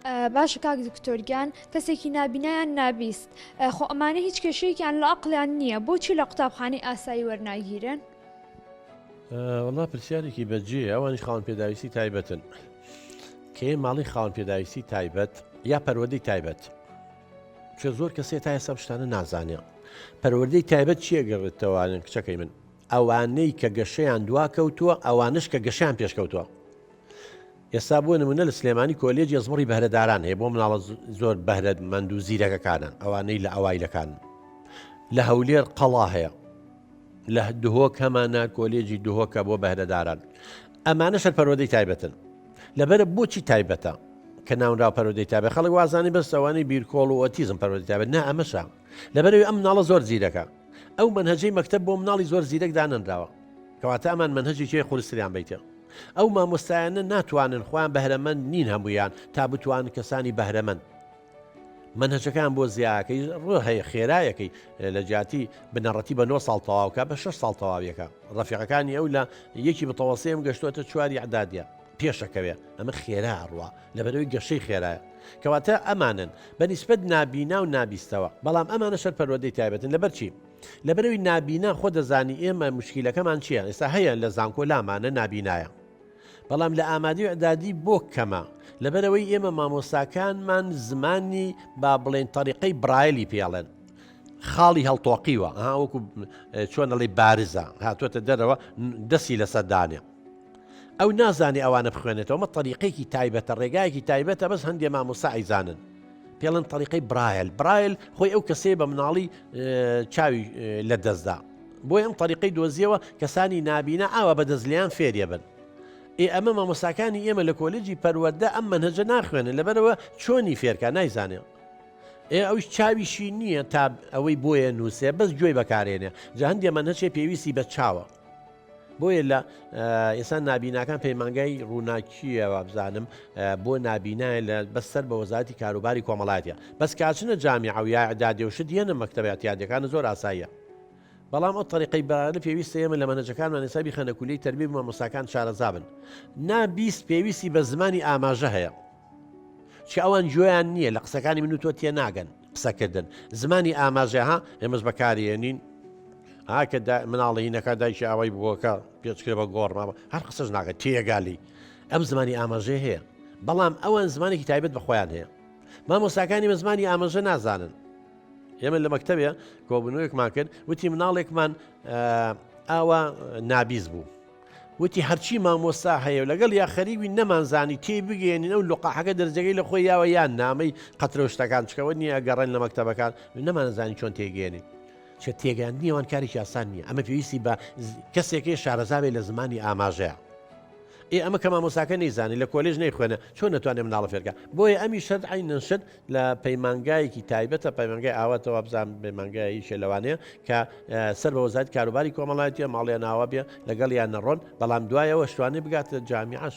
باشە کاک دکتۆر گیان کەسێکی نابینا یان نابیست خۆ ئەمانە هیچ کێشەیەکیان لە ئەقڵیان نییە بۆچی لە قوتابخانەی ئاسایی وەرناگیرێن؟ وەڵا پرسیارێکی بەجێ ئەوانیش خاوەن پێداویستی تایبەتن کێ ماڵی خاوەن پێداویستی تایبەت یا پەروەردەی تایبەت چێ زۆر کەسێ تا ئێستا شتانە نازانێ پەروەردەی تایبەت چییە گەڕێتەوانن کچەکەی من ئەوانەی کە گەشەیان دواکەوتووە ئەوانش کە گەشیان پێشکەوتووە ئێستا بۆ نمونە لە سلێمانی کۆلێجی ئەزمڕی بەهرەداران هەیە بۆ مناڵە زۆر بەهرەمەند و زیرەکەکانە ئەوانەی لە ئەوایلەکان لە هەولێر قەڵا هەیە لە دهۆک هەمانە کۆلێجی دهۆکە بۆ بەهرەداران ئەمانە شەر پەروەردەی تایبەتن لەبەرە بۆچی تایبەتە کە ناونراو پەروەردەی تایبەت خەڵک وازانی بەس ئەوانەی بیرکۆڵ و ئۆتیزم پەروەردەی تایبەت نا ئەمەشە لەبەرەوەی ئەم مناڵە زۆر زیرەکە ئەو مەنهەجەی مەکتەب بۆ مناڵی زۆر زیرەک دانەنراوە کەواتە ئەمان مەنهەجێکی قورستریان بیتێ ئەو مامۆستایانە ناتوانن خۆیان بەهرەمەند نین هەمویان تا بتوان کەسانی بەهرەمەند مەنهەجەکان بۆ زیاکەی ڕۆ هەیە خێرایەکەی لە جیاتی بنەڕەتی بە 9 ساڵ تەواوکە بە 6 ساڵ تەواویەکە ڕەفیقەکانی ئەو لە یەکی متەوەسێم گەشتوەتە چواری عدادیە پێشەکەوێ ئەمە خێرا ڕوا لەبەرەوەی گەشەی خێرایە کەواتە ئەمانن بە نیسبەت نابینا و نابیستەوە بەڵام ئەمانە شەر پەروەردەی تایبەتن لەبەر چی لەبەرەوەی نابینا خۆ دەزانی ئێمە مشکیلەکەمان چییە ئێستا هەیە لە زانکۆ لامانە نابینایە بەڵام لە ئامادەی و ئیعدادی بۆ کەمە؟ لەبەرئەوەی ئێمە مامۆستاکانمان زمانی با بڵێن تەریقەی برایلی پێڵێن خاڵی هەڵتۆقیوە ها وەکو چۆن ئەڵێ بارزە هاتووەتە دەرەوە دەستی لەسەر دانێ ئەو نازانێ ئەوانە بخوێنێتەوە ئەمە تەریقێکی تایبەتە ڕێگایەکی تایبەتە بەس هەندێ مامۆستا ئەیزانن پێڵن تەریقەی برایل برایل خۆی ئەو کەسەیە بە مناڵی چاوی لە دەستدا بۆیە ئەم تەریقەی دۆزیەوە کەسانی نابینا ئاوا بە دەست لێیان فێریە بن. ئێ ئەمە مامۆستاکانی ئێمە لە کۆلێجی پەروەردە ئەم مەنهەجە ناخوێنن لەبەرەوە چۆنی فێرکا نایزانێ. ئێ ئەویش چاویشی نییە تا ئەوەی بۆیە نووسێ بەس گوێی بەکارێنێ جا هەندێ مەنهەجێ پێویستی بە چاوە. بۆیە لە ئێستا نابیناکان پەیمانگای ڕووناکییە وابزانم بۆ نابینایە لە بەس سەر بە وەزارەتی کاروباری کۆمەڵایەتیە بەس کاچنە جامیعە و یا ئیعدادی و شت یەنە مەکتەبە ئیعتیادیەکان زۆر ئاساییە. بەڵام ئەو تەریقەی بەرانە پێویستە ئێمە لە مەنهەجەکانمان ئێستا بیخەنە کولیەی تەربیە مامۆستاکان شارەزا بن. نا 20 پێویستی بە زمانی ئاماژە هەیە. چکە ئەوان گوێیان نییە لە قسەکانی من و تۆ تێناگەن قسەکردن زمانی ئاماژە ها ئێمەش بەکارێنین ها کە مناڵی هینەکە دایکی ئاوای بووەکە پێچکرێ بە گۆڕ هەر قسەش ناکە تێگالی ئەم زمانی ئاماژەی هەیە بەڵام ئەوان زمانێکی تایبەت بە خۆیان هەیە مامۆستاکانی بە زمانی ئاماژە نازانن ئێمە لە مەکتەبێ کۆبوونەوەیەکمان کرد وتی مناڵێکمان ئاوا نابیز بوو وتی هەرچی مامۆستا هەیە و لەگەڵ یا خەریبی نەمانزانی تێی بگەێنین ئەو لقاحەکە دەرجەکەی لە خۆی یاوە یان نامەی قەترە و شتەکان چکەوە نییە گەڕێن لە مەکتەبەکان نەمانزانی چۆن تێگەێنین چە تێگەاندنی ئەوان کارێکی ئاسان نییە ئەمە پێویستی بە کەسێکی شارەزاوێ لە زمانی ئاماژەیە ئێ ئەمە کە مامۆساکە نەیزانانی لە کۆلێژ نەیخوێنە چۆن نەتوانێت مناڵە فێرکە بۆیە ئەمی شەر عینەن شت لە پەیمانگایەکی تایبەتە پەیمانگای ئاواتە وابزانم پەیمانگای یەکێ لەوانەیە کە سەر بە وەزارەتی کاروباری کۆمەڵایەتیە ماڵیان ئاوا بێ لەگەڵیان نەڕۆن بەڵام دوایەوە شتوانێ بگاتە جامیعەش.